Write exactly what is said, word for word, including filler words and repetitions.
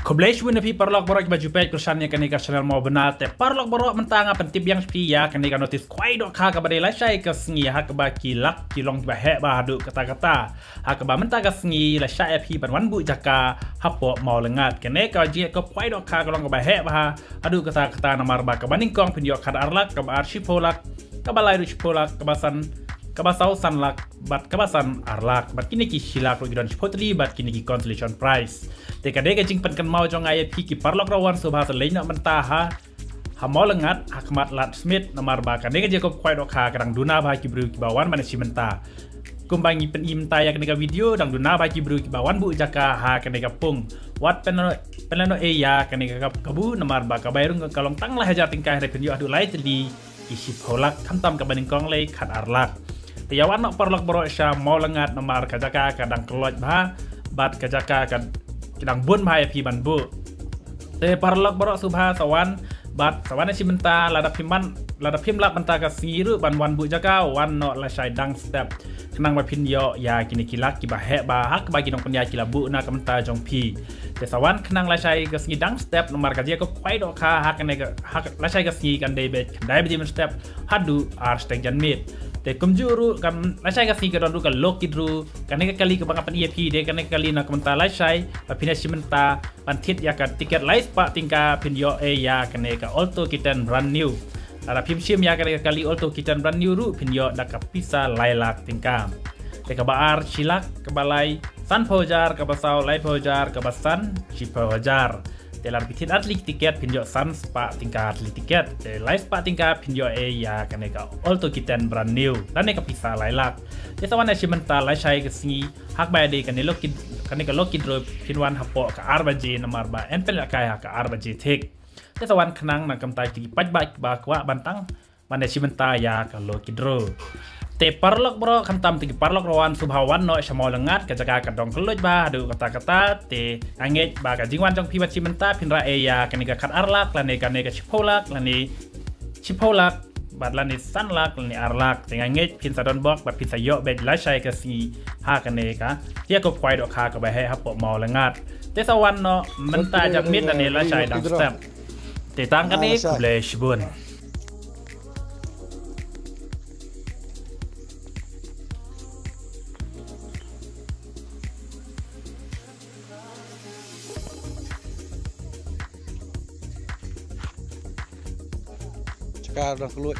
Khublei shibun ïa phi paralok baroh kiba ju peit kyrshan ïa kane ka channel Mawbynna. Te paralok baroh, mynta nga pyntip biang sha phi ïa kane ka notice khwai dohkha kaba dei lashai ka sngi ha kaba ki lak ki long kiba heh bha haduh katta katta. Ha kaba mynta ka sngi la shah ïa phi ban wan buh jaka hapoh Mawlyngad. Kane ka jingïakob khwai dohkha ka long kaba heh bha haduh katta katta namar ba kaba nyngkong phin ïoh khatar lak, kaba ar shiphew lak, kaba lai ruh shiphew lak, kaba san, kaba saw san lak, bad kaba san ar lak, bad kine ki shi lak ruh ki don shiphew tylli bad kine ki consolation prize. Te ka dei ka jingpynkynmaw jong nga ïa phi ki paralok, rawon sngewbha sa leit noh mynta ha ha Mawlyngad ha khmat Lad Smit namar ba kane ka jingïakob khwai dohkha ka dang duna bha ki briew kiba wan ban ïashim bynta. Kumba ngi pyni mynta ïa kane ka video, dang duna bha ki briew kiba wan buh jaka ha kane ka pung. Wat pynlehnohei ïa kane ka kabu namar ba ka bai rung ka long tang lai hajar tyngka, hynrei phin ïoh haduh lai tylli ki shiphew lak, khamtam kaba nyngkong lei khatar lak. Te ïa wan noh paralok baroh sha Mawlyngad namar ka jaka ka dang kylloid bha bad ka jaka ka dang bun bha ïa phi ban buh. Te paralok baroh sngewbha sa wan bad sa wan ïashim bynta, lada phim wan, lada phim lap mynta ka sngi ruh ban wan buh jaka, wan noh lashai dang step. Khnang ba phin ïoh ïa kine ki lak kiba heh bha ha kaba ki nongpynïaid ki la buh na ka bynta jong phi. Te sa wan khnang lashai ka sngi dang step namar ka jingïakob khwai dohkha ha kane ka, ha lashai ka sngi kan dei beit khyndai baje mynstep haduh ar shiteng janmiet. Te kumjuh ruh kan lashai ka sngi ka don ruh ka lucky draw. Kane ka kali kaba nga pyni ïa phi dei kane ka kali na ka bynta lashai ba phin ïashim bynta ban thied ïa ka tiket lai spah tyngka, phin ïoh ei ïa kane ka Alto K ten brand new. Lada phim shim ïa kane ka kali Alto K ten brand new ruh phin ïoh da ka pisa lai lak tyngka. Te kaba ar shi lak, kaba lai sanphew hajar, kaba saw laiphew hajar, kaba san shiphew hajar. Te lada phi thied ar tylli ki tiket phin ïoh san spah tyngka ar tylli ki tiket. Te lai spah tyngka phin ïoh ei ïa kane ka Alto K ten brand new lane ka pisa lai lak. Te sa wan ïashim bynta lashai ka sngi ha kaba ïadei kane lucky, kane ka lucky draw, phin wan hapoh ka ar baje namar ba yn pynlehkai ha ka ar baje thik. Te sa wan khnang na ka bynta ki paidbah ba kwah ban tang ban ïashim bynta ïa ka lucky draw. Te paralok baroh, khamtam te ki paralok rawon sngewbha wan noh sha Mawlyngad, ka jaka ka dang kylloid bha haduh katta katta. Te nga ngeit ba ka jingwan jong phi ban shim bynta phin rah ei ïa kane ka khatar lak lane kane ka shiphew lak lane shiphew lak bad lane san lak lane ar lak. Te nga ngeit phin sa don bok bad phin sa ïoh beit lashai ka sngi ha kane ka jingïakob khwai dohkha kaba heh hapoh Mawlyngad. Te sa wan noh mynta janmiet lane lashai dang step. Te tang kane, khublei shibun. Cakar dah keluar.